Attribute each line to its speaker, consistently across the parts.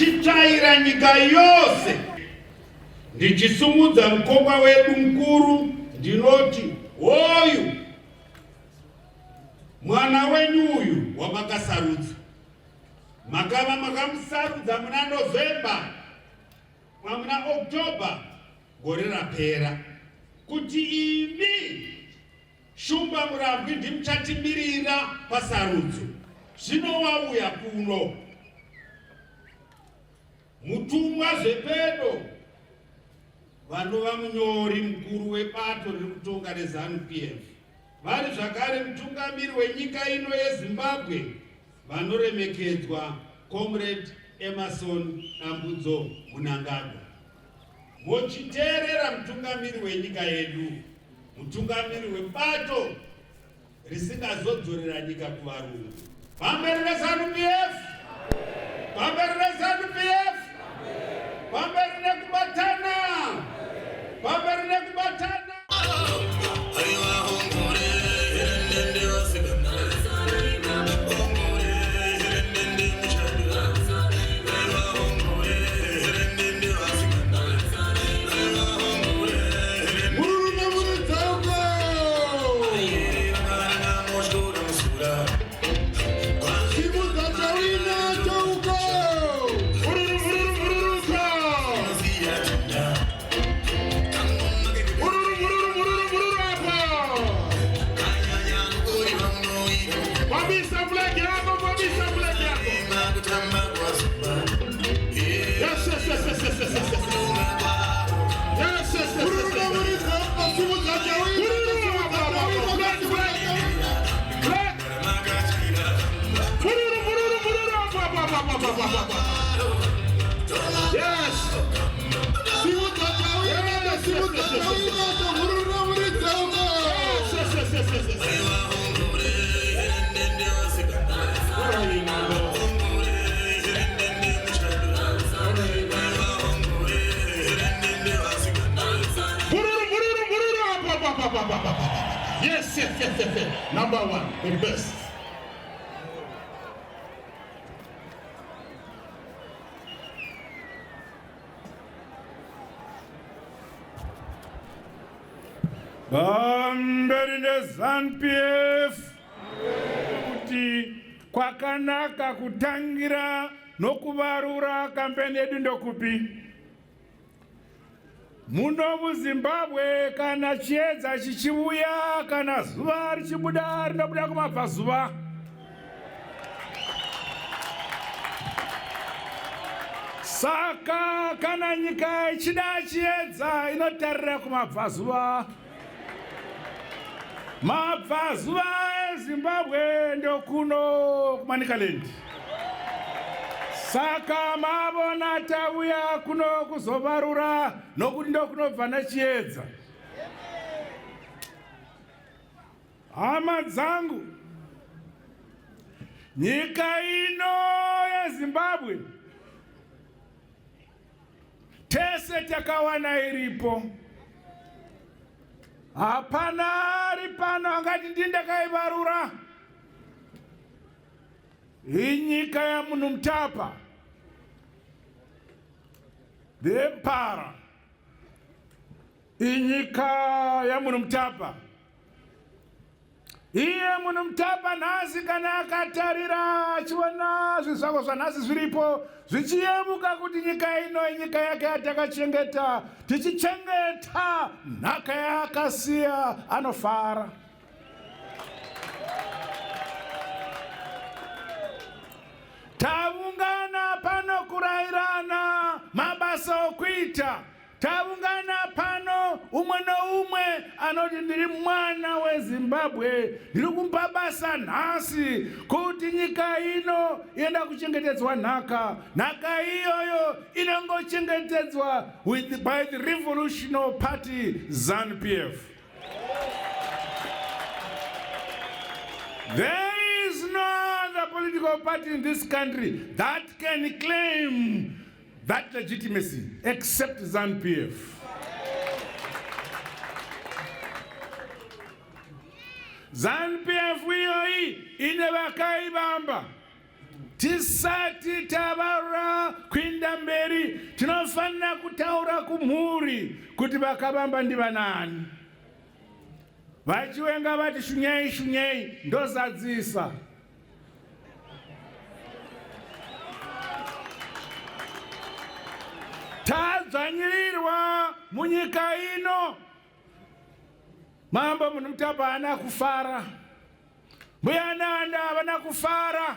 Speaker 1: Ndichitsvaira nyika yose, ndichisumudza mukoma wedu mukuru, ndinoti hoyu mwana wenyu uyu wamakasarudza. Makava makamusarudza muna November, muna October gore rapera, kuti imi Shumba Murambwi ndimuchatimirira pasarudzo. Zvino wauya kuno mutumwa zvepedo vanova munyori mukuru webato riri kutonga reZanu PF vari zvakare mutungamiri wenyika ino yeZimbabwe vanoremekedzwa Comrade Emmerson Dambudzo Mnangagwa. Mochiteerera mutungamiri wenyika yedu, mutungamiri webato risingazodzorera nyika kuvarungu. Pamberi neZanu PF! Pamberi neZanu PF! Pamberi nekubatana! Pamberi nekubatana!
Speaker 2: Yes. Number one, the best.
Speaker 1: Pamberi neZanu-PF kuti kwakanaka kutangira nokuvarura kampeni yedu ndokupi? Muno muZimbabwe kana chiedza chichiuya, kana zuva richibuda, rinobuda kumabvazuva. Saka kana nyika ichida chiedza inotarira kumabvazuva. Mabvazuva eZimbabwe ndokuno kuManicaland. Saka mavona tauya kuno kuzovarura nokuti ndokunobva nechiedza. Hama dzangu, nyika ino yeZimbabwe tese takawana iripo. Hapana ari pano angati ndini ndakaivarura. Inyika yamunhu mutapa, the empire. Inyika yamunhu mutapa. Iye munhu mutapa nhasi kana akatarira achiona zvizvako zvanhasi zviripo zvichiyemuka kuti nyika ino inyika yake yatakachengeta, tichichengeta nhaka yaakasiya, anofara. Tavungana pano kurairana mabasa okuita. Taungana pano, umwe noumwe anoti ndiri mwana weZimbabwe, ndiri kumupa basa nhasi kuti nyika ino ienda kuchengetedzwa nhaka. Nhaka iyoyo inongochengetedzwa with, by the Revolutionary Party ZANU-PF. There is no other political party in this country that can claim that legitimacy except ZANU-PF. ZANU-PF iyoyi ine vakaivamba. Tisati tavara kuinda mberi, tinofanira kutaura kumhuri kuti vakavamba ndivanani. VaChiwenga vati shunyei shunyei, ndozadzisa. Tadzvanyirirwa munyika ino. Mambo Munhumutapa haana kufara. Mbuya Nanda havana kufara.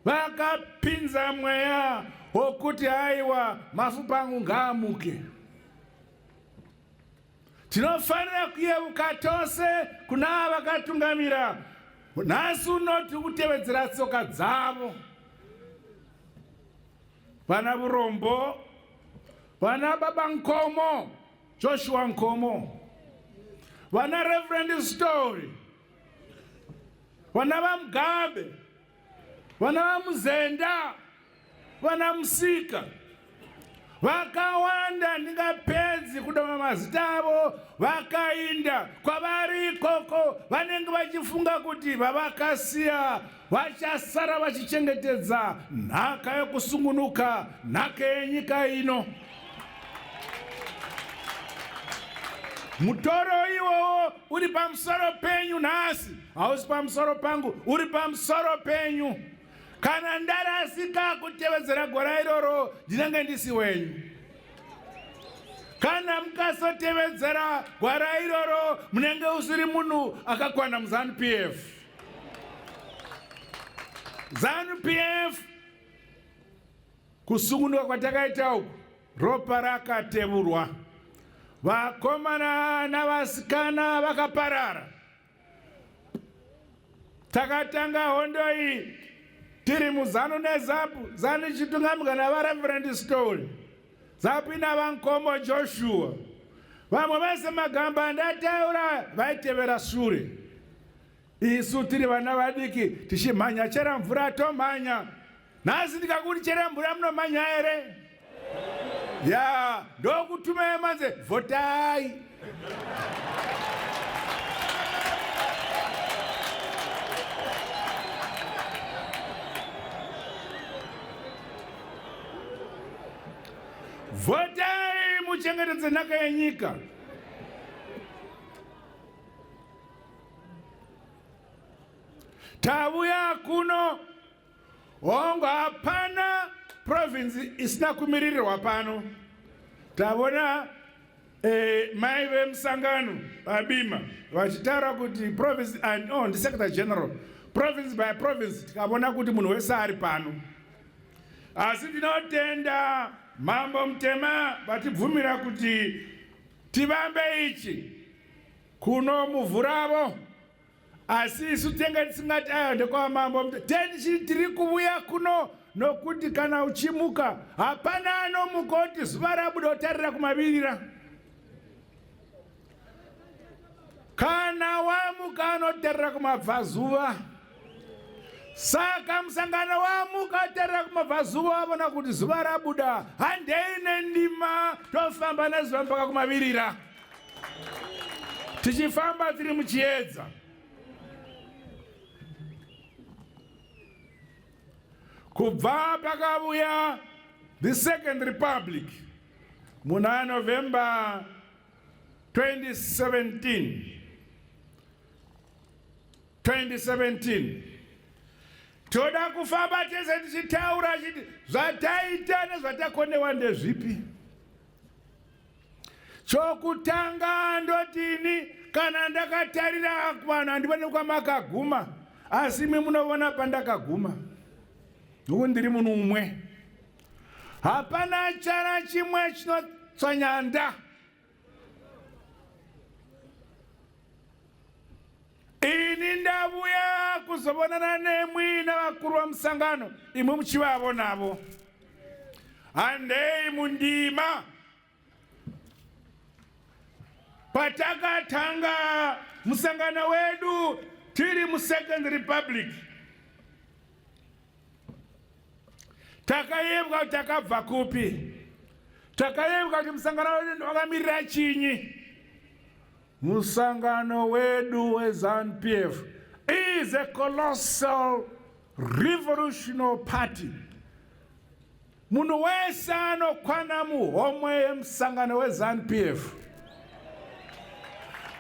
Speaker 1: Vakapinza mweya wokuti haiwa mafupa angu ngaamuke. Tinofanira kuyeuka tose kuna vakatungamira nhasi uno tiri kutevedzera tsoka dzavo. Vana Vurombo, vana Baba Nkomo, Joshua Nkomo, vana Reverend Story, vana vaMugabe, vana vaMuzenda, vana Musika, vakawanda ndingapedzi kudoma mazita avo. Vakainda kwavari ikoko vanenge vachifunga kuti vavakasiya vachasara vachichengetedza nhaka yokusungunuka, nhaka yenyika ino. Mutoro iwowo uri pamusoro penyu nhasi, hausi pamusoro pangu, uri pamusoro penyu. Kana ndarasika kutevedzera gwara iroro, ndinenge ndisi wenyu. Kana mukasotevedzera gwara iroro, munenge usiri munhu akakwana muZanu PF. Zanu PF, kusungunuka kwatakaita uku, ropa rakatevurwa, vakomana navasikana vakaparara. Takatanga hondo iyi tiri muZanu neZapu, Zanu ichitungamirwa navaReverend Story, Zapu ina vaNkomo Joshua. Vamwe vese magamba andataura vaitevera shure. Isu tiri vana vadiki tichimhanya chera mvura tomhanya. Nhasi ndikakuti chera mvura munomhanya here? Ya, ndokutumai manze votai. Votai muchengetedze nhaka yenyika. Tavuya kuno, hongu hapana province isina kumiririrwa pano. Tavona mai vemusangano VaBima vachitaura kuti province and oh, ndi secretary general, province by province, tikavona kuti munhu wese ari pano. Asi ndinotenda Mambo Mutema vatibvumira kuti tivambe ichi kuno muvhu ravo. Asi isu tenge tisingati ayo ndekwamambo teni tiri kuvuya kuno nokuti kana uchimuka hapana anomuka oti zuva rabuda otarira kumavirira. Kana wamuka anotarira kumabvazuva. Saka musangano wamuka otarira kumabvazuva wavona kuti zuva rabuda, handei nendima tofamba nezuva mpaka kumavirira. Tichifamba tiri muchiedza. Kubva pakavuya the Second Republic muna November 2017, 2017 toda kufamba tese tichitaura chiti zvataita nezvatakonewa ndezvipi. Chokutanga ndotini, kana ndakatarira vanhu handivoni kwamakaguma, asi imi munovona pandakaguma, nokuti ndiri munhu umwe. Hapana chara chimwe chinotswanyanda. Ini ndavuya kuzovonana nemwi navakuru vamusangano, imwi muchivavo navo. Handei mundima. Patakatanga musangano wedu tiri muSecond Republic, takayevwa kuti takabva kupi, takayevwa kuti musangano wedu wakamirira chinyi. Musangano wedu weZANU PF is a colossal Revolutional Party. Munhu wese anokwana muhomwe yemusangano weZanu-PF.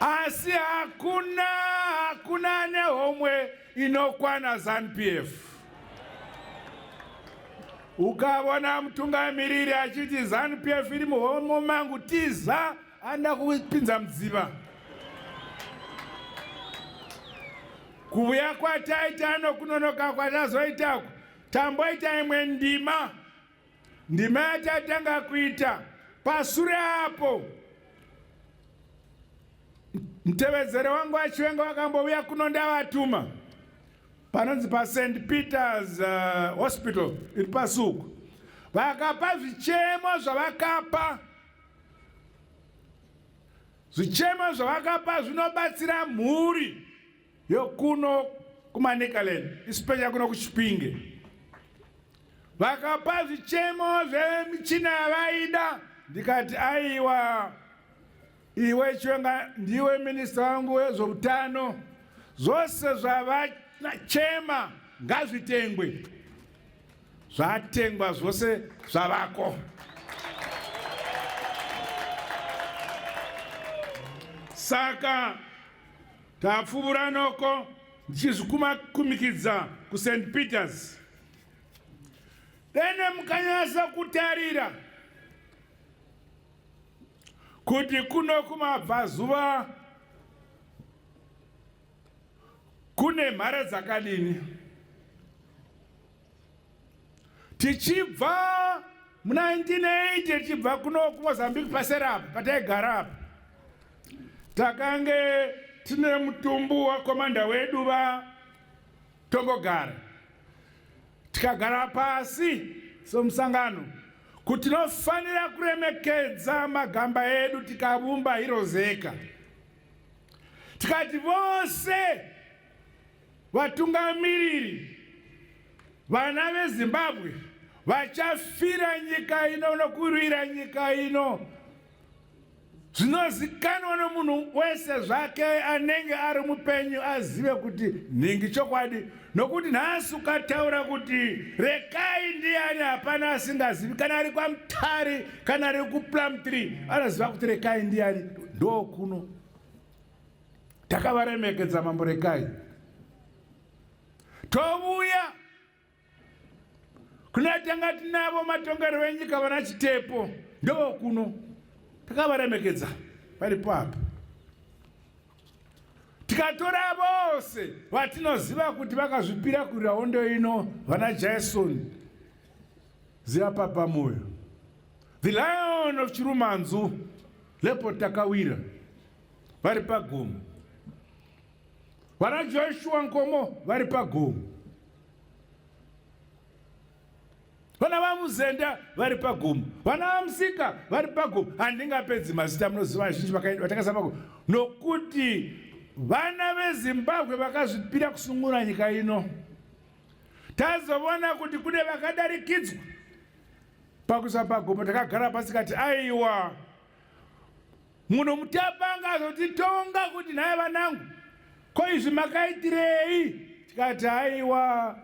Speaker 1: Asi hakuna hakuna nehomwe inokwana Zanu-PF. Ukavona mutungamiriri achiti Zanu-PF iri muhomwe mangu, tiza, anoda kupinza mudziva. Kuvuya kwataita nokunonoka kwatazoita tamboita imwe ndima, ndima yatatanga kuita pasure apo mutevedzeri wangu vaChiwenga vakambouya kuno, ndavatuma panonzi paSt Peters Hospital iri pasuku, vakapa zvichemo zvavakapa. Zvichemo zvavakapa zvinobatsira mhuri yokuno kuManicaland, especially kuno kuChipinge. Vakapa zvichemo zvemichina yavaida, ndikati aiwa, iwe Chiwenga ndiwe minista wangu wezveutano, zvose zvavachema ngazvitengwe. Zvatengwa zvose, zvavako. Saka tapfuvura noko ndichizvikumakumikidza kuSt Peters. Dene mukanyasa kutarira kuti kuno kumabvazuva kune mhare dzakadini. Tichibva muna 1980, tichibva kuno kuMozambique, paserapo pataigara apa, takange tine mutumbu wakomanda wedu vaTongogara. Tikagara pasi somusangano kuti tinofanira kuremekedza magamba edu, tikavumba Heroes Acre. Tikati vose vatungamiriri vana veZimbabwe vachafira nyika ino nokurwira nyika ino, zvinozikanwa nomunhu wese zvake anenge ari mupenyu azive kuti nhingi chokwadi. Nokuti nhasi ukataura kuti Rekai ndiani, hapana asingazivi. Kana ari kwaMutare, kana ari kuPlumtree, anoziva kuti Rekai ndiani. Ndokuno takavaremekedza Mambo Rekai. Tovuya kuna tanga tinavo matongero venyika vana Chitepo, ndokuno takavaremekedza varipo apa. Tikatora vose vatinoziva kuti vakazvipira kurwira hondo ino, vana Jason Ziyapapa Moyo, the Lion of Chirumanzu, Lepo Takawira vari pagomo, vana Joshua Nkomo vari pagomo, vana vaMuzenda vari pagomo, vana vaMusika vari pagomo. Handingapedzi mazita, munoziva vazhinji vatakasa pagomo, nokuti vana veZimbabwe vakazvipira kusunungura nyika ino. Tazovona kuti kune vakadarikidzwa pakuisa pagomo, takagara pasi kati aiwa, munhu mutapa angazotitonga kuti nhai vanangu, ko izvi makaitirei? Tikati aiwa,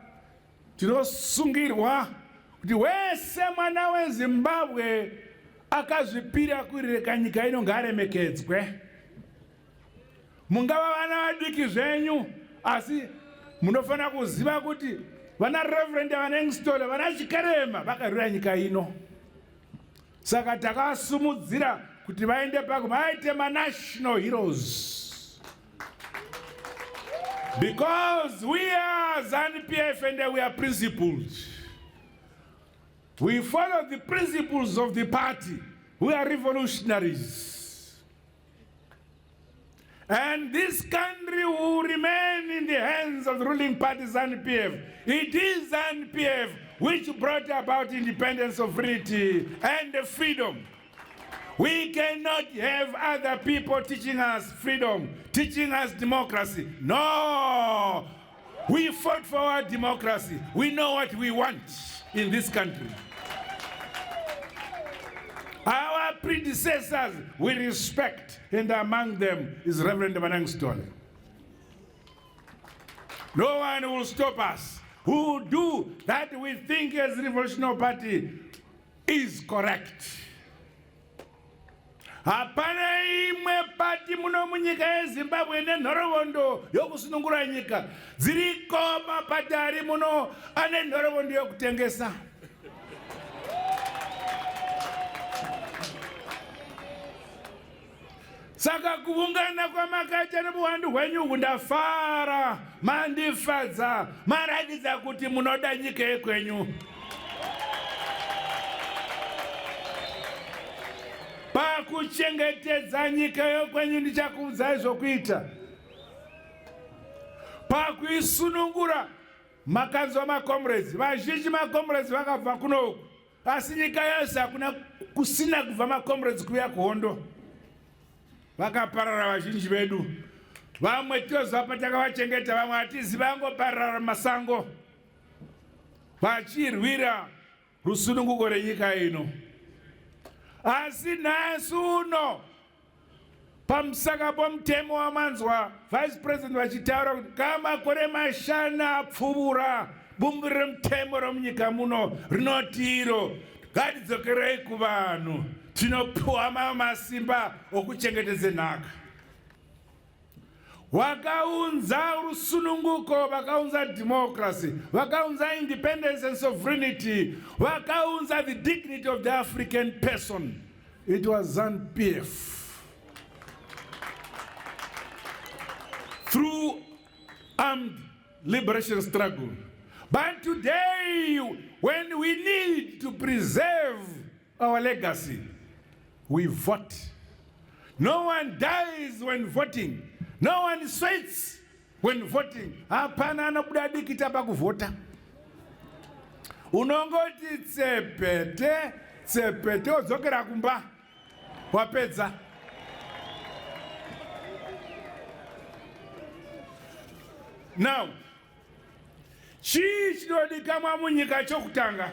Speaker 1: tinosungirwa kuti wese mwana weZimbabwe akazvipira kurireka nyika ino ngaaremekedzwe. Mungava vana vadiki zvenyu, asi munofanira kuziva kuti vana Reverend, vana Engstole, vana Chikerema vakarwira nyika ino. Saka takasumudzira kuti vaende pako vaite manational heroes, because we are ZANU-PF and we are principled. We follow the principles of the party. We are revolutionaries. And this country will remain in the hands of the ruling party ZANU-PF. It is ZANU-PF which brought about independence, sovereignty, and freedom. We cannot have other people teaching us freedom, teaching us democracy. No! We fought for our democracy. We know what we want in this country. Our predecessors we respect, and among them is Reverend Manang Stole. No one will stop us. who do that we think as Revolutionary Party is correct. Hapana imwe pati muno munyika yeZimbabwe nenhorovondo yokusunungura nyika. Dziriko mapati ari muno ane nhorovondo yokutengesa. Saka kuvungana kwamakaita nebuwandu hwenyu uhu ndafara, mandifadza, maratidza kuti munoda nyika yekwenyu. Pakuchengetedza nyika yokwenyu ndichakuudzai zvokuita. Pakuisunungura makanzwa macomrades, vazhinji macomrades vakabva kunoku, asi nyika yose hakuna kusina kubva macomrades kuuya kuhondo. Vakaparara vazhinji vedu, vamwe toziva patakavachengeta, vamwe hatizi, vangoparara masango vachirwira rusununguko renyika ino. Asi nhasi uno pamusaka pomutemo wamanzwa Vice President vachitaura kuti kamakore 5 apfuvura, bumbiro remutemo romunyika muno rinoti iro ngatidzokerei kuvanhu, tinopiwa mamwe masimba okuchengetedze nhaka. Wakaunza rusununguko, vakaunza democracy, vakaunza independence and sovereignty, vakaunza the dignity of the African person. It was ZANU-PF. Through armed liberation struggle. But today, when we need to preserve our legacy, we vote. No one dies when voting. No one sweats when voting. Hapana anobuda dikita pakuvhota. Unongoti tsepete tsepete wodzokera kumba, wapedza. Now, chii chinodikamwa munyika chokutanga?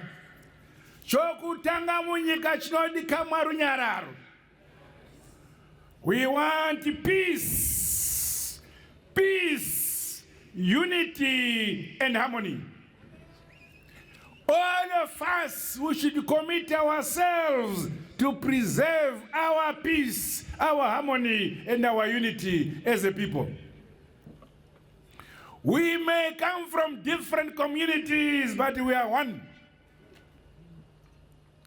Speaker 1: Chokutanga munyika chinodikamwa runyararo. We want peace, peace, unity and harmony. All of us, we should commit ourselves to preserve our peace, our harmony and our unity as a people. We may come from different communities, but we are one.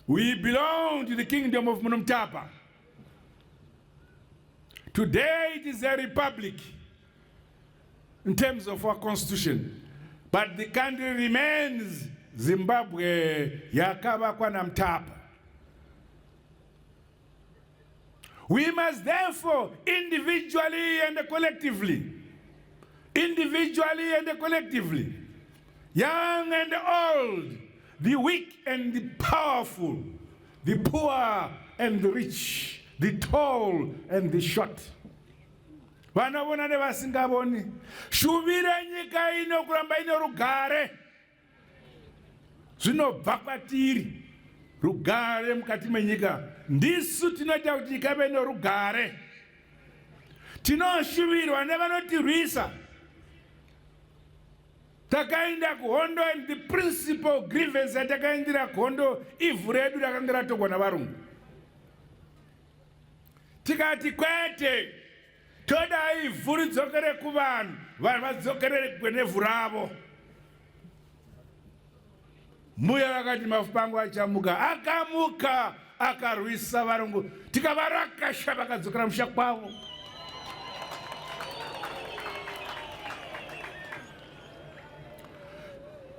Speaker 1: We belong to the kingdom of Munhumutapa. Today it is a republic in terms of our constitution, but the country remains Zimbabwe yakavakwa naMutapa. We must therefore individually and collectively, individually and collectively, young and old, the weak and the powerful, the poor and the rich, the tall and the short, vanovona nevasingavoni, shuvira nyika ino kuramba ine rugare. Zvinobva kwatiri rugare mukati menyika, ndisu tinoita kuti nyika ive nerugare. Tinoshuvirwa nevanotirwisa. Takaenda kuhondo and the principal grievance yatakaendera kuhondo, ivhu redu rakanga ratogwa navarungu. Tikati kwete, toda ivhu ridzokere kuvanhu, vanhu vadzokerere nevhu ravo. Mbuya vakati mafupa angu achamuka, akamuka akarwisa varungu, tikavarakasha vakadzokera musha kwavo.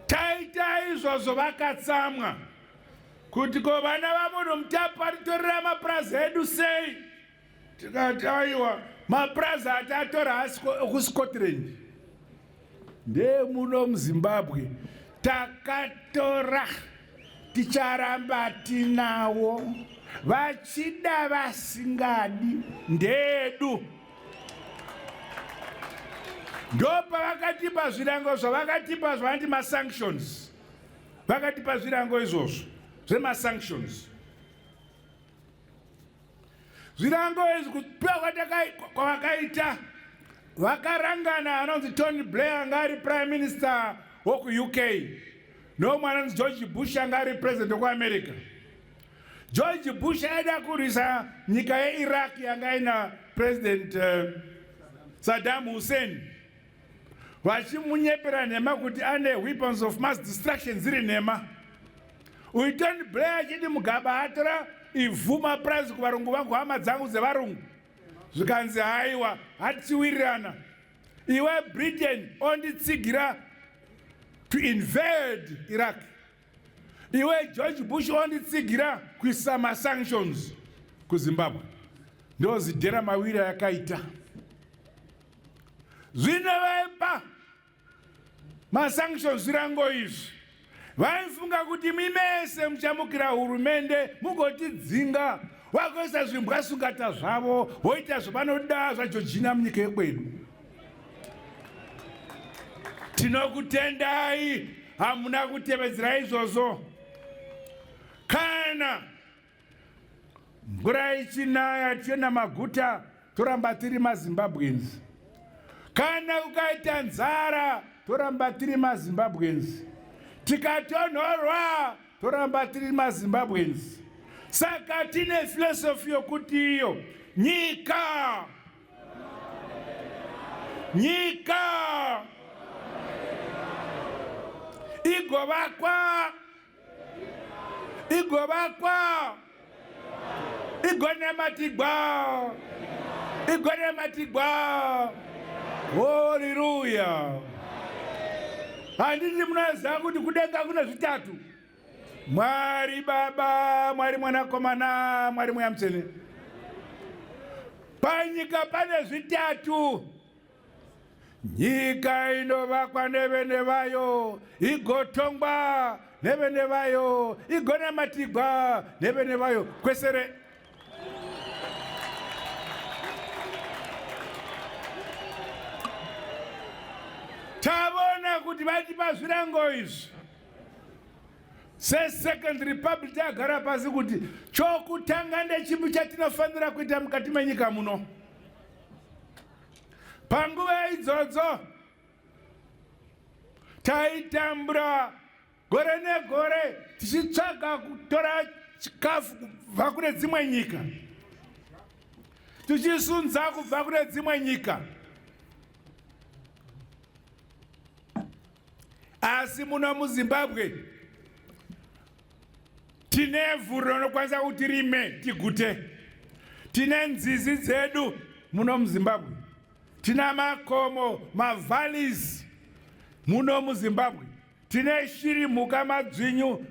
Speaker 1: Taita izvozvo vakatsamwa kuti ko vana vamunhu Mutapa varitorera mapurazi edu sei? Tikati aiwa, mapurazi atatora haasi okuScotland, ndemuno muZimbabwe. Takatora, ticharamba tinawo, vachida vasingadi, ndedu. Ndopavakatipa zvirango zvavakatipa zvavanoti masanctions. Vakatipa zvirango izvozvo zvemasanctions. Zvirango izvi kupiwa kwavakaita, vakarangana anonzi Tony Blair anga ari prime minister. wokuUK nomwe anonzi George Bush anga ari president wekuAmerica. George Bush aida kurwisa nyika yeIraq yanga ina president Saddam Hussein vachimunyepera nhema kuti ane weapons of mass destruction dziri nhema. Uyu Tony Blair achiti Mugabe atora ivhu mapurazi kuvarungu vangu hama dzangu dzevarungu zvikanzi haiwa hatichiwirirana iwe Britain onditsigira to invade Iraq iwe George Bush onditsigira kuisa masanctions kuZimbabwe. Ndozidhera mawiri ayakaita. Zvino vaipa masanctions zvirango izvi vaifunga kuti imi mese muchamukira hurumende mugotidzinga vagoisa zvimbwasungata zvavo voita zvavanoda zvaJojina munyika yekwedu. Tinokutendai hamuna kutevedzera izvozvo. Kana mvura ichinaya tichienda maguta toramba tiri maZimbabweans. Kana kukaita nzara toramba tiri maZimbabweans. Tikatonhorwa toramba tiri maZimbabweans. Saka tine philosophy yokuti iyo nyika nyika igovakwa igovakwa igonamatigwa igonamatigwa. Haleluya! Handiti munoziva kuti kudenga kune zvitatu? Mwari Baba, Mwari Mwanakomana, Mwari Mweya Mutsvene. Panyika pane zvitatu. Nyika inovakwa nevene vayo, igotongwa nevene vayo, igonamatigwa nevene vayo. Kwesere. Tavona kuti vatipa zvirango izvi sesecond republic tagara pasi kuti chokutanga ndechipi chatinofanira kuita mukati menyika muno. Panguva idzodzo taitambura gore negore tichitsvaga kutora chikafu kubva kune dzimwe nyika, tichisunza kubva kune dzimwe nyika. Asi muno muZimbabwe tine vhu rinokwanisa kuti rime tigute. Tine nzizi dzedu muno muZimbabwe, tina makomo, mavalleys muno muZimbabwe, tine shiri, mhuka, madzvinyu,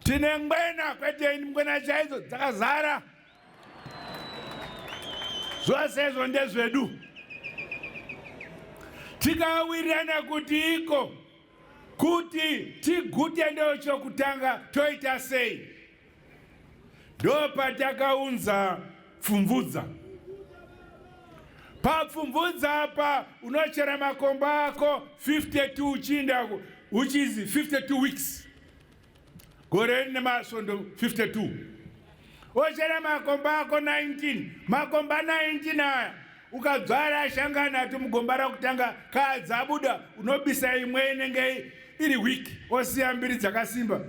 Speaker 1: tine ngwena, kwete ngwena chaidzo dzakazara. Zvose izvo ndezvedu. Tikawirirana kuti iko kuti tigute ndochokutanga toita sei? Ndopatakaunza pfumvudza. Papfumvudza apa unochera makomba ako 52 uchiinda which is 52 weeks. Gore rine masvondo 52. Ochera makomba ako 19. Makomba 19 aya ukadzvara shanganatu mugomba rakutanga kadzabuda unobisa imwe inenge iri weak osiya mbiri dzakasimba.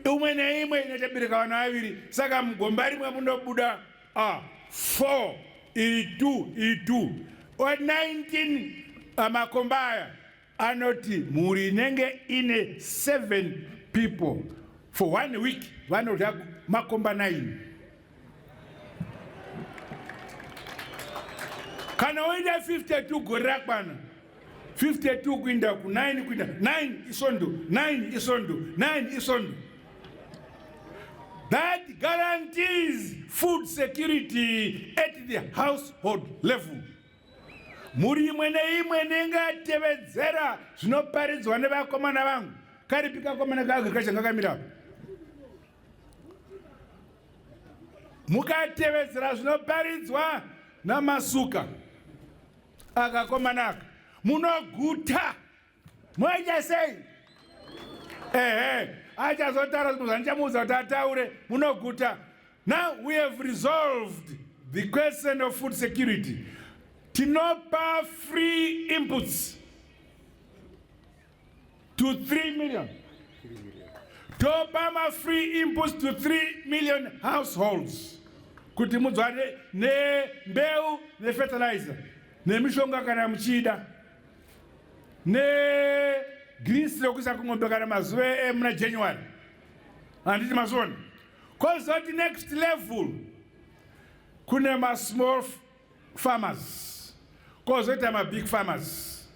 Speaker 1: Imwe neimwe inotobereka vana vaviri, saka mugomba rimwe munobuda 4 iri 2 iri 2 19 makomba aya anoti mhuri inenge ine 7 people for 1 week vanodya makomba 9. Kana woita 52 gore rakwana 52 kuinda ku 9 kuinda 9 isondo 9 isondo 9 isondo. That guarantees food security at the household level. Mhuri imwe neimwe inenge yatevedzera zvinoparidzwa nevakomana vangu. Karipi kakomana kaagriculture ngakamira apa. Mukatevedzera zvinoparidzwa naMasuka akakomana aka munoguta. Moita sei? Ehe, achazotaura zvimwe zvandichamuudza kuti ataure. Munoguta. Now we have resolved the question of food security. Tinopa free inputs. to 3 million. Topa mafree inputs to 3 million households kuti mudzwane nembeu nefertilizer nemishonga kana muchida negrisi rekuisa kumombe kana mazuva emuna January. Handiti mazviona? Kozoti next level kune masmall farmers, kozoita mabig farmers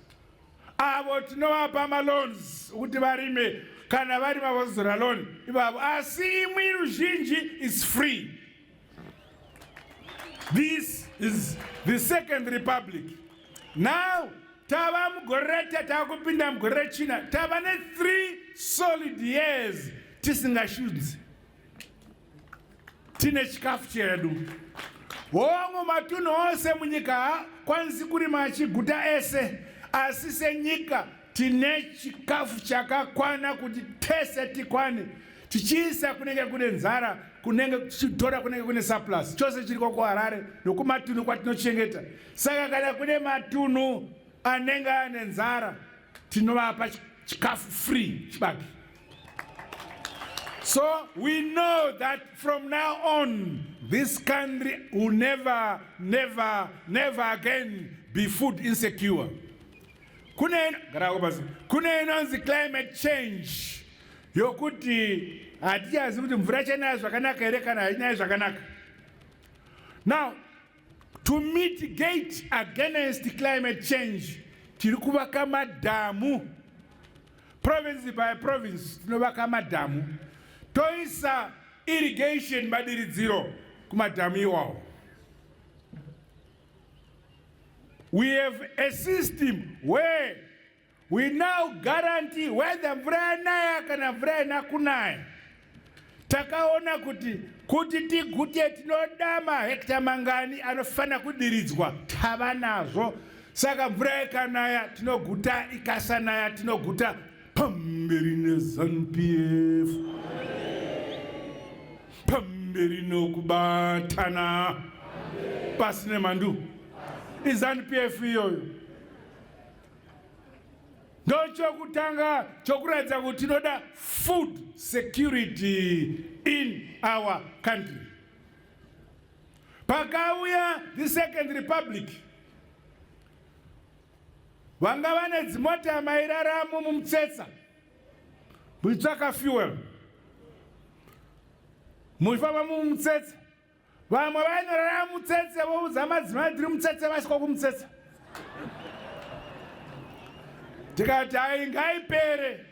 Speaker 1: avo tinovapa maloans kuti varime, kana varima vozozora loan ivavo, asi imwi ruzhinji is free. This is the Second Republic. Now tava mugore retatu, takupinda mugore rechina, tava ne3 solid years tisingashudzi, tine chikafu chedu. Hongu, matunhu ose munyika haakwanisi kurima achiguta ese, asi senyika tine chikafu chakakwana kuti tese tikwane, tichiisa kunenge kune nzara, kunenge tichitora kunenge kune surplus. Chose chiriko kuHarare nokumatunhu kwatinochengeta. Saka kana kune matunhu anenge ane nzara, tinovapa chikafu free, chibage. So we know that from now on this country will never, never, never again be food insecure. Kune garako pasi, kune inonzi climate change yokuti hatichazivi kuti mvura ichanaya zvakanaka here kana hainyayi zvakanaka. Now, to mitigate against climate change, tiri kuvaka madhamu province by province. Tinovaka madhamu, toisa irrigation, madiridziro kumadhamu iwawo. We have a system where we now guarantee whether mvura yanaya kana mvura haina kunaya. Takaona kuti tigute tinoda mahekta mangani anofanira kudiridzwa, tava nazvo. Saka mvura ikanaya tinoguta, ikasanaya tinoguta. Pamberi neZANU PF, pamberi nokubatana, pasi nemhandu. IZANU PF iyoyo. Ndochokutanga chokuratidza kuti tinoda food security in our country. Pakauya the Second Republic, vanga vane dzimota mairaramo mumutsetse muchitsvaka fuel, muchifamba mumutsetse. Vamwe vainorara mutsetse, voudza madzimai, "Tiri mutsetse," vasvika kumutsetse. Tikati hai, ngaipere.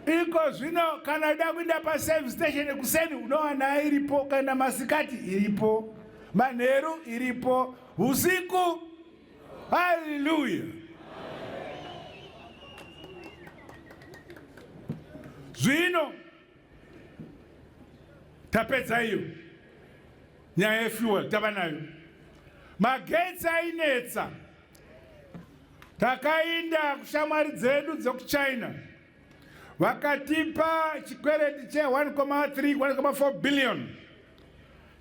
Speaker 1: Iko zvino kana uda kuenda paservice station kuseni, unowana iripo, kana masikati iripo, manheru iripo, usiku. Haleluya! Zvino tapedza iyo nyaya yefuel, tava nayo. Magetsi ainetsa, takainda kushamwari dzedu dzekuChina, vakatipa chikwereti che1,3 1,4 billion.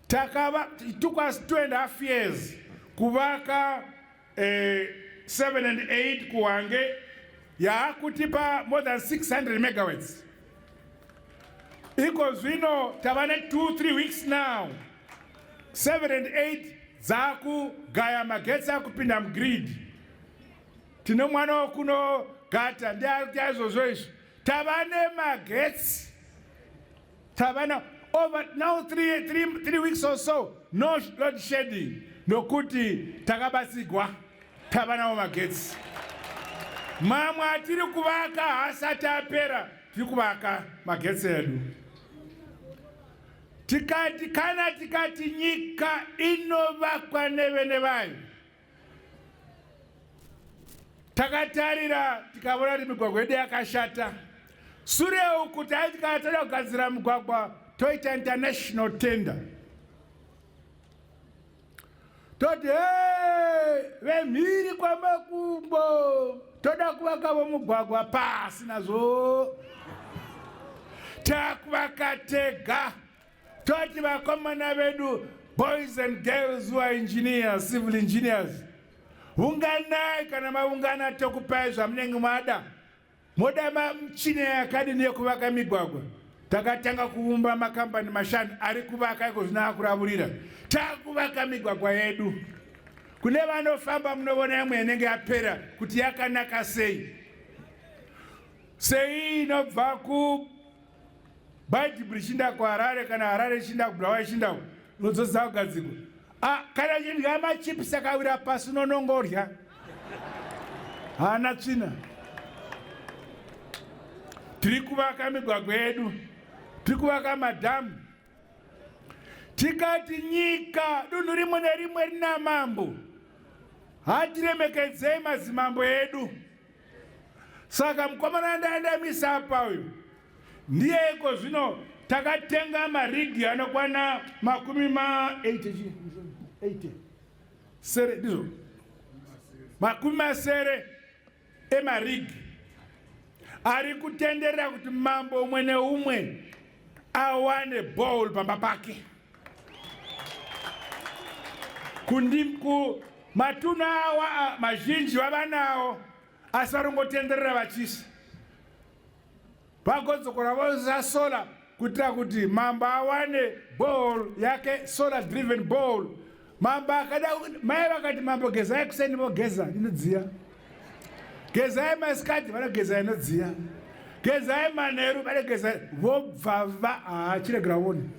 Speaker 1: Takava, it took us 2.5 years kuvaka 7 and 8 kuHwange, yaakutipa more than 600 megawatts. Iko zvino tava ne2 3 weeks now, 7 and 8 dzakugaya magetsi akupinda mugrid. Tine mwana wokunogata ndiari izvozvo izvi. Tava nemagetsi, tava na over now 3 weeks or so, no load shedding, nokuti takabatsigwa, tava nawo magetsi. Mamwe atiri kuvaka haasati apera, tiri kuvaka magetsi edu. Tikati kana tikati nyika inovakwa nevene vayo, takatarira tikaona kuti migwagwa yedu yakashata. Sure uku taiti kana toda kugadzira mugwagwa, toita international tender, toti, "Hey, vemhiri kwamakumbo, toda kuvakavo mugwagwa." Pasi nazvo, takuvaka tega. Toti vakomana vedu, boys and girls who are engineers, civil engineers, unganai. Kana maungana, tokupai zvamunenge mada. Moda michina yakadini yekuvaka migwagwa? Takatanga kuumba makambani mashanu ari kuvaka iko zvino akuravurira. Takuvaka migwagwa yedu. Kune vanofamba munovona imwe inenge yapera kuti yakanaka sei. Sei inobva ku Beitbridge ichinda kuHarare kana Harare ichinda kuBulawayo ichinda unodzodza kugadzikwa. Ah, kana chidya machips akawira pasi unonongorya. Haana tsvina. Tiri kuvaka migwagwa yedu, tiri kuvaka madhamu. Tikati nyika dunhu rimwe nerimwe rina mambo, hatiremekedzei madzimambo edu. Saka mukomana ndaendamisa apa uyu ndiye iko zvino takatenga marigi anokwana makumi ma 80 80 sere ndizvo makumi masere emarigi ari kutenderera kuti mambo umwe neumwe awane bowl pamba pake matunhu awa mazhinji vavanawo asi varongotenderera vachisa Vagodzokora voisa solar kuitira kuti mambo awane ball yake solar driven ball. Mambo akada mai vakati mambo gezai kuseni vogeza inodziya. Gezai masikati vanogeza inodziya. Gezai manheru vanogeza vobva va ah, chiregera vone.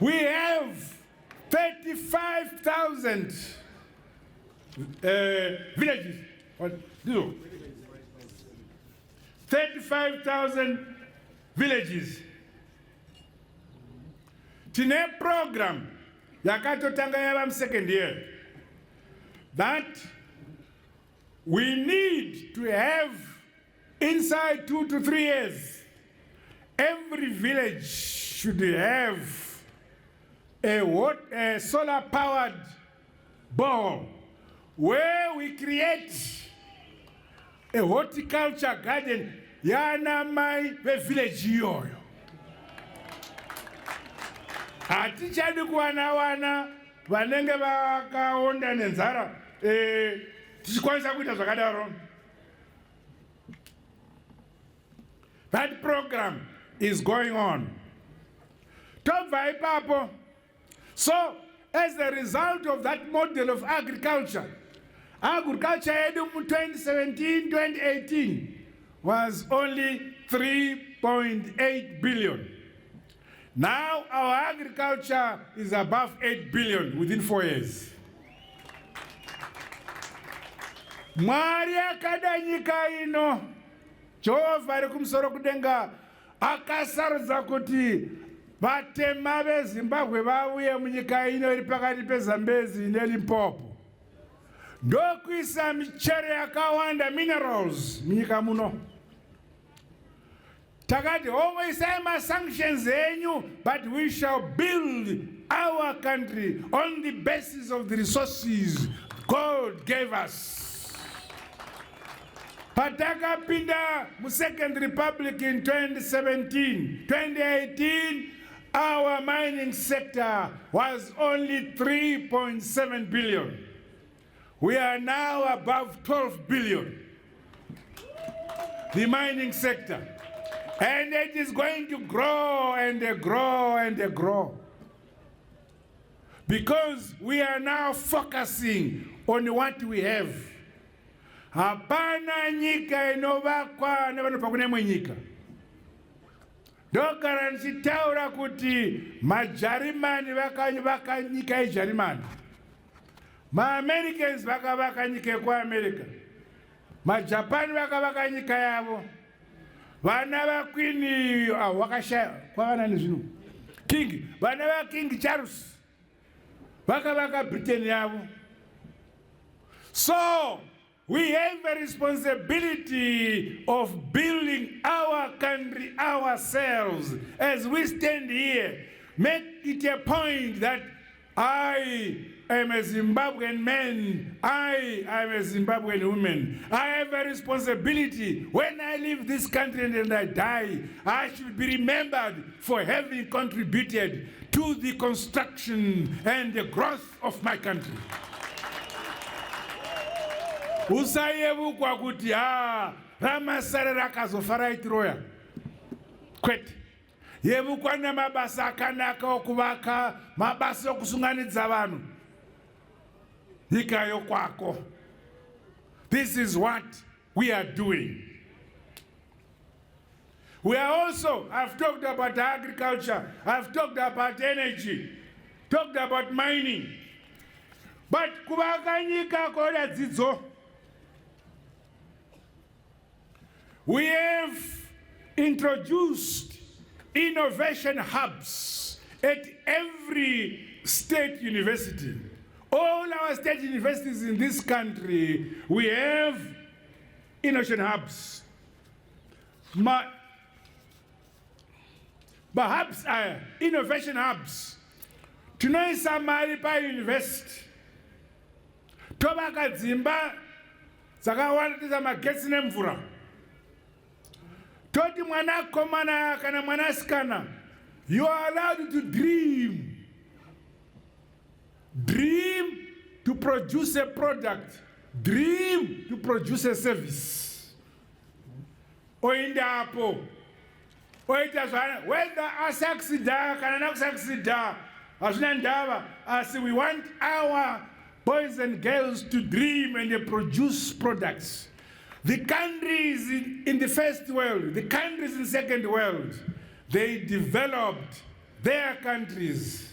Speaker 1: We have 35,000 villages. Ndizvo 35,000 villages. Tine program yakatotanga yava musecond year that we need to have inside 2 to 3 years every village should have a, what, a solar powered borehole where we create a horticulture garden yana mai vevillage iyoyo. Hatichadi kuwana wana vanenge vakaonda nenzara eh, tichikwanisa kuita zvakadaro. That program is going on. Tobva ipapo. So, as a result of that model of agriculture, agriculture yedu mu 2017 2018 was only 3.8 billion. Now our agriculture is above 8 billion within 4 years. Mwari akada nyika ino, Jehovha ari kumusoro kudenga akasarudza kuti vatema veZimbabwe vauye munyika ino iri pakati peZambezi neLimpopo ndokuisa michero yakawanda minerals munyika muno. Takati hongo isai masanctions enyu but we shall build our country on the basis of the resources God gave us. Patakapinda muSecond Republic in 2017, 2018, our mining sector was only 3.7 billion. We are now above 12 billion. The mining sector. And it is going to grow and grow and grow. Because we are now focusing on what we have. Hapana nyika inovakwa nevanobva kune imwe nyika. Ndogara ndichitaura kuti maJarimani vakavaka nyika yeJarimani. MaAmericans vakavaka nyika yekuAmerica. MaJapan vakavaka nyika yavo. Vana vaQueen ah, wakashaya kwavana nezvino. King, vana vaKing Charles vakavaka Britain yavo. So we have a responsibility of building our country ourselves. As we stand here, make it a point that I am a Zimbabwean man. I am a Zimbabwean woman. I have a responsibility. When I leave this country and I die, I should be remembered for having contributed to the construction and the growth of my country. Usayevukwa kuti ha ramasare rakazofa raitiroya. Kwete. Yevukwa nemabasa akanaka okuvaka, mabasa okusunganidza vanhu. Nyika yokwako. This is what we are doing. We are also, I've talked about agriculture, I've talked about energy, talked about mining. But kuvaka nyika koda dzidzo. We have introduced innovation hubs at every state university. All our state universities in this country, we have innovation hubs. Ma, mahubs aya, innovation hubs, tinoisa mari pauniversity, tovaka dzimba dzakawanda, toisa magetsi nemvura, toti mwanakomana kana mwanasikana, you are allowed to dream. Dream to produce a product, dream to produce a service. Oindapo oita zvana, whether asucceeda kana nakusucceeda hazvina ndava, asi we want our boys and girls to dream and produce products. The countries in the first world, the countries in second world, they developed their countries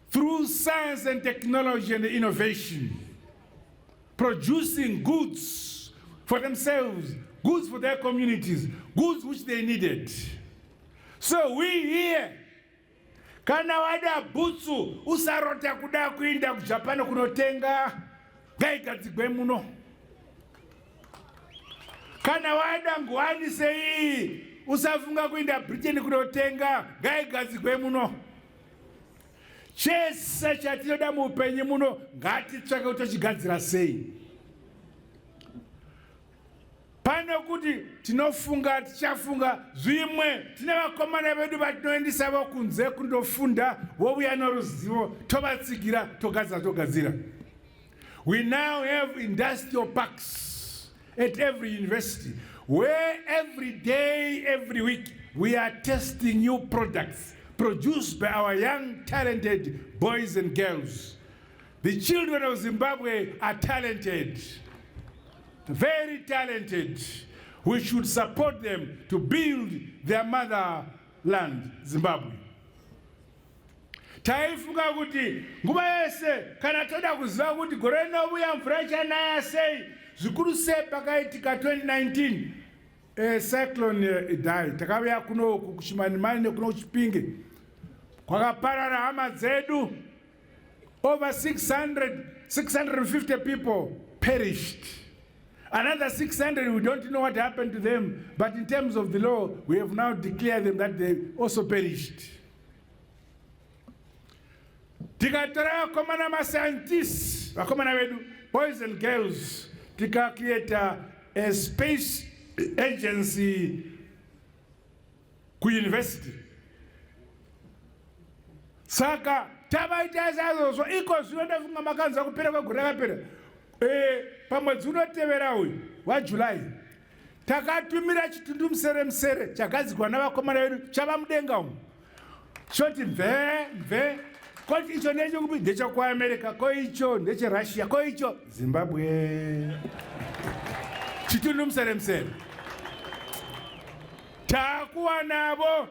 Speaker 1: through science and technology and innovation, producing goods for themselves, goods for their communities, goods which they needed. So we here, kana wada bhutsu, usarota kuda kuinda kuJapan kunotenga, ngaigadzigwe muno. Kana wada nguwani sei, usafunga kuinda Britain kunotenga, ngaigadzigwe muno. Chese chatinoda muupenyu muno, ngatitsvake kuti tochigadzira sei. Pane kuti tinofunga, tichafunga zvimwe. Tine vakomana vedu vatinoendesa vo kunze kundofunda, vouya noruzivo, tovatsigira, togadzira, togadzira. We now have industrial parks at every university where every day, every week, we are testing new products produced by our young talented boys and girls. The children of Zimbabwe are talented, very talented. We should support them to build their motherland, Zimbabwe. Taifunga kuti nguva yese kana toda kuziva kuti gore rinovuya mvura ichanaya sei, zvikuru sei pakaitika 2019 cyclone Idai, takauya kunoku kuChimanimani nekuno kuChipinge, kwakaparara hama dzedu. Over 600, 650 people perished. Another 600, we don't know what happened to them, but in terms of the law, we have now declared them that they also perished. Tikatora vakomana, mascientists, vakomana vedu, boys and girls, tikacreata a space agency kuuniversity. Saka tavaita saizvozvo. Iko zvino ndafunga makanzwa kupera kwegore rakapera, pamwedzi unotevera uyu waJuly, takatumira chitundu musere musere chagadzirwa navakomana vedu, chava mudenga umu, choti mve mve. Koti icho ndechekupi? NdechekuAmerica. Ko icho ndecheRussia. Ko icho Zimbabwe. Chitundu musere musere, taakuwanavo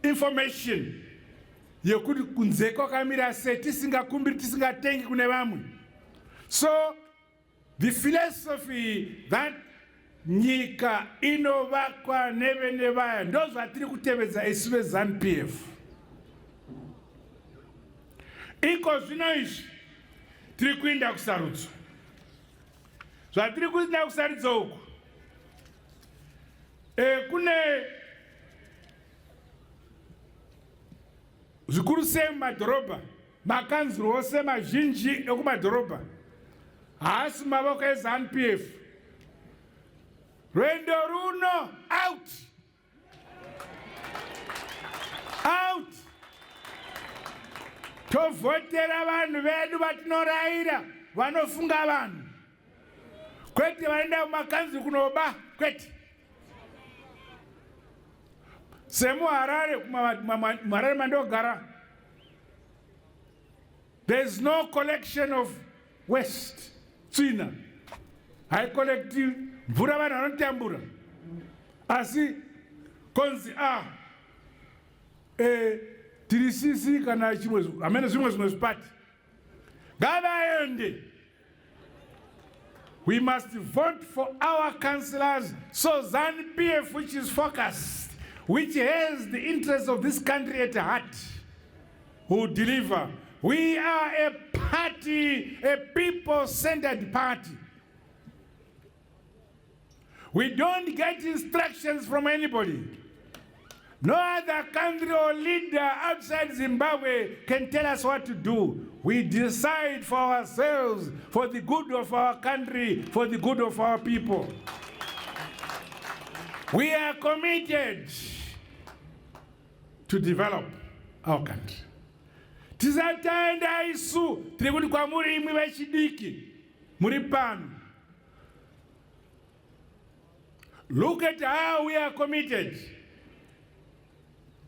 Speaker 1: information yekuti kunze kwakamira sei, tisingakumbiri, tisingatengi kune vamwe. So the philosophy that nyika inovakwa nevene vaya, ndo zvatiri kutevedza isu veZANU PF. Iko zvino izvi tiri kuinda kusarudzo. Zvatiri kuinda kusarudzo uku, kune zvikuru sei mumadhorobha, makanzuro ose mazhinji ekumadhorobha haasi mavoko eZANU PF. Rwendo runo, out, out, tovhotera vanhu vedu vatinorayira, vanofunga vanhu. Kwete vaenda kumakanzuru kunoba, kwete. SemuHarare, muHarare mandogara, there is no collection of waste, tsvina haikolekti, mvura vanhu vanotambura, asi konzi a ah, e, tiri sisi kana chimwe hamene zvimwe zvimwe zvipati ngavaende. We must vote for our councillors so ZANU PF, which is focused, which has the interests of this country at heart, will deliver. We are a party, a people-centered party. We don't get instructions from anybody. No other country or leader outside Zimbabwe can tell us what to do. We decide for ourselves, for the good of our country, for the good of our people. We are committed to develop our country. Tisati taenda isu tiri kuti kwamuri imwi vechidiki muri pano. Look at how we are committed.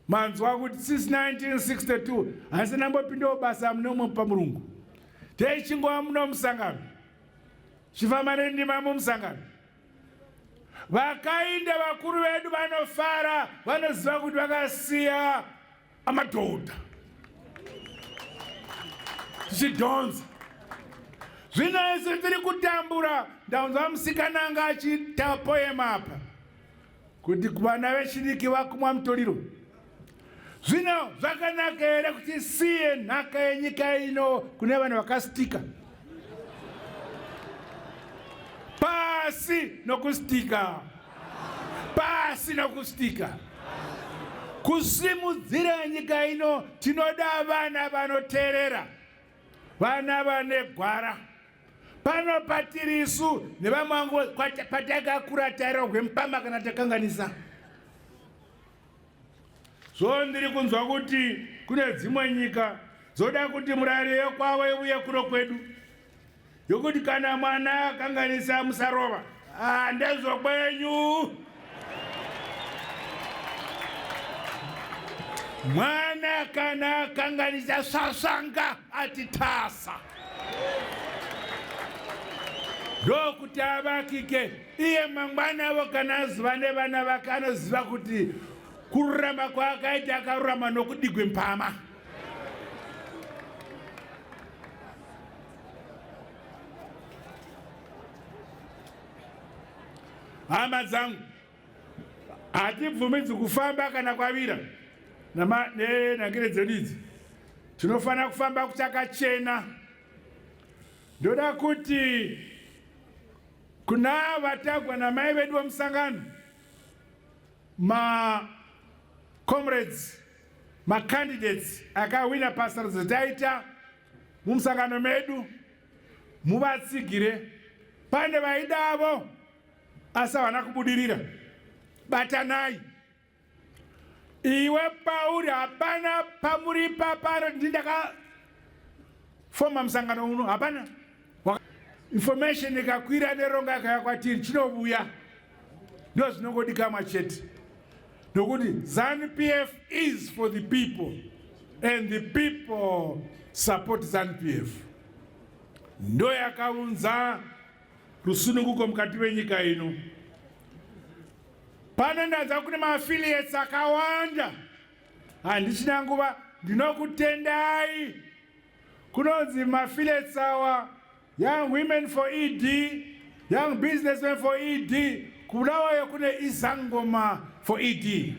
Speaker 1: Manzwa kuti since 1962 handisina ndambopindawo basa muno pamurungu. Teichingova muno musangano. Chifamba nendima mumusangano. Vakainda vakuru vedu vanofara, vanoziva kuti vakasiya amadhodha tichidhonza. Zvino isu tiri kutambura. Ndaunzwa musikana anga achiita poem apa kuti vana vechidiki vakumwa mutoriro. Zvino zvakanaka here kuti siye nhaka yenyika ino kune vanhu vakasitika? Pasi nokusitika, pasi nokusitika. Kusimudzira nyika ino tinoda vana vanoteerera, vana vane gwara. Pano patiri isu nevamwe vangu patakakura tairwa gwemupama kana takanganisa. So ndiri kunzwa kuti kune dzimwe nyika dzoda kuti murayiro yekwavo iuye kuno kwedu yokuti kana mwana akanganisa musarova. Ah, ndezvokwenyu. Mwana kana akanganisa svasvanga ati tasa, ndokuti avakike iye mangwana avo kana aziva nevana vake anoziva kuti kururama kwaakaita akarurama nokudigwe mpama. Hama dzangu, hatibvumidzi kufamba kana kwavira nenhangire dzedu idzi. Tinofanira kufamba kuchakachena. Ndoda kuti kuna vatagwa namai vedu vomusangano, macomrades, macandidates akahwina pasarudzo dzataita mumusangano medu, muvatsigire. Pane vaidavo asi havana kubudirira. Batanai. Iwe pauri hapana pamuri papano ndi ndakafoma musangano uno, hapana information ikakwira neronga yakauya kwatiri, chinovuya. Ndo zvinongodikamwa chete, nokuti ZANU PF is for the people and the people support ZANU PF. Ndo yakaunza rusununguko mukati menyika ino. Pano ndanzwa kune maaffiliates akawanda, handichina nguva. Ndinokutendai. Kunonzi maaffiliates awa Young Women for ED, Young Businessmen for ED, kuBulawayo kune Izangoma for ED,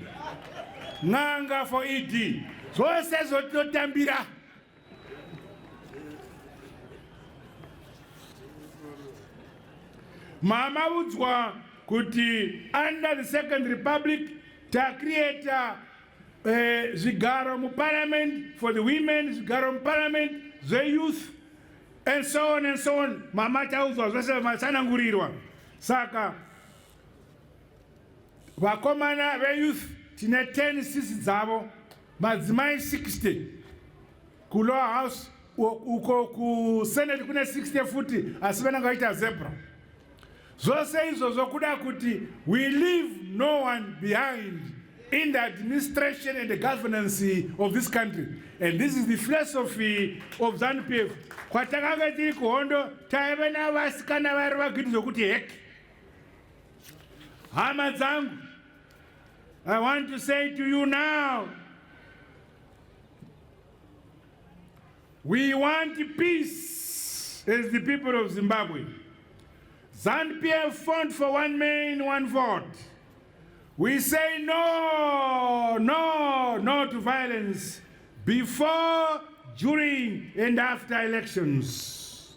Speaker 1: N'anga for ED. Zvose zvotinotambira. Mama udzwa kuti under the Second Republic tacreata zvigaro muparliament for the women, zvigaro muparliament zveyouth and so on and so on. Mama taudzwa zvose, matsanangurirwa. Saka vakomana veyouth tine 10 sisi dzavo, madzimai 60 kulower house, uko kusenate kune 60 futi, asi vanenge vaita zebra. Zvose izvozvo kuda kuti we leave no one behind in the administration and the governance of this country. And this is the philosophy of ZANU-PF. Kwatakanga tiri kuhondo taive navasikana vari vagidi zvokuti heki. Hama dzangu, I want to say to you now, we want peace as the people of Zimbabwe. ZANU-PF fought for one man, one vote. We say no, no, no to violence before, during, and after elections.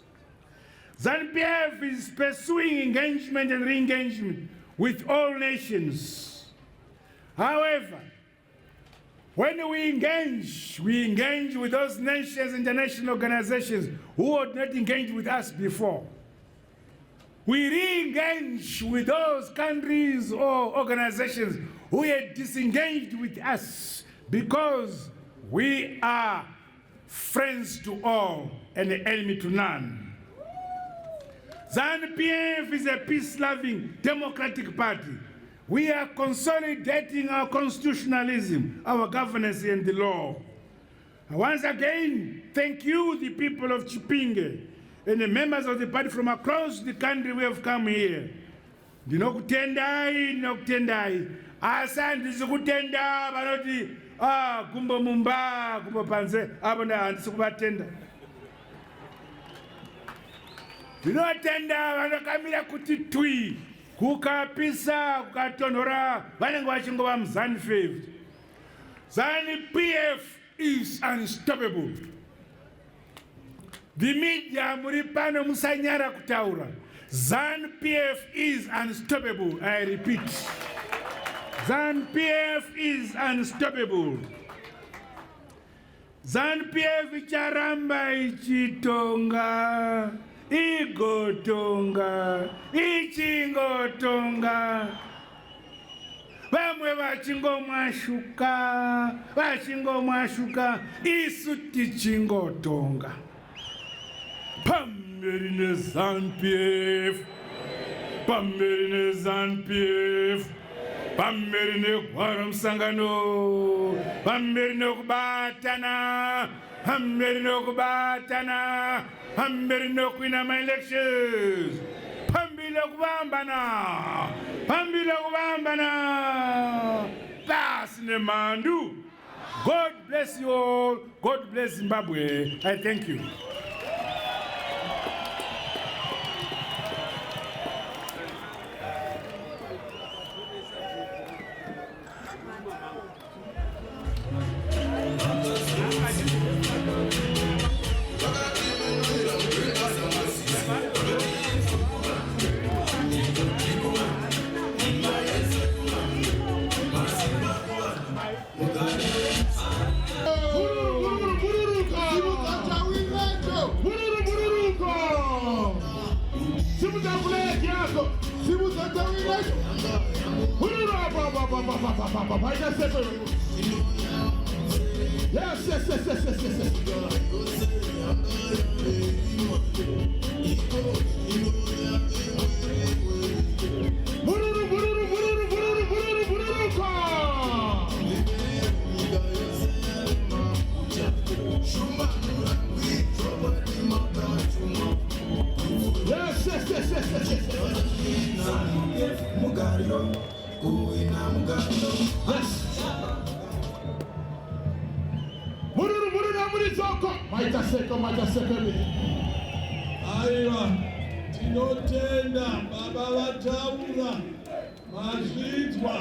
Speaker 1: ZANU-PF is pursuing engagement and re-engagement with all nations. However, when we engage with those nations, international organizations who had not engaged with us before. We re-engage with those countries or organizations who had disengaged with us because we are friends to all and the enemy to none. ZANU-PF is a peace-loving democratic party. We are consolidating our constitutionalism, our governance and the law. Once again, thank you, the people of Chipinge and the members of the party from across the country who have come here. Ndinokutendai, ndinokutendai. Asi handisi kutenda vanoti ah, gumbo mumba, gumbo panze, avo handisi kuvatenda. Ndinotenda vanokamira kuti twi, kukapisa, kukatonhora, vanenge vachingova muZANU-PF. ZANU-PF is unstoppable. The media muri pano musanyara kutaura. ZANU-PF is unstoppable, I repeat. ZANU-PF is unstoppable. ZANU-PF icharamba ichitonga, igotonga, ichingotonga. Vamwe vachingomwashuka, vachingomwashuka, isu tichingotonga. Pamberi neZANU-PF, pamberi neZANU-PF, pamberi negwaro musangano, pamberi nekubatana, pamberi nekubatana, pamberi nekuwina maelections, pamberi nekuvambana, pamberi nekuvambana, pasi nemhandu. God bless you all. God bless Zimbabwe. I thank you.
Speaker 2: Yes, yes, yes, yes, yes, yes, yes. Mururu, mururu, mururu, mururu, mururu, mururuka. Yes, yes, yes, yes, yes, yes. Yes. Mururu, mururu, murizoko. Maita seko, maita seko.
Speaker 3: Aiwa, tinotenda baba vataura, mazvidzwa.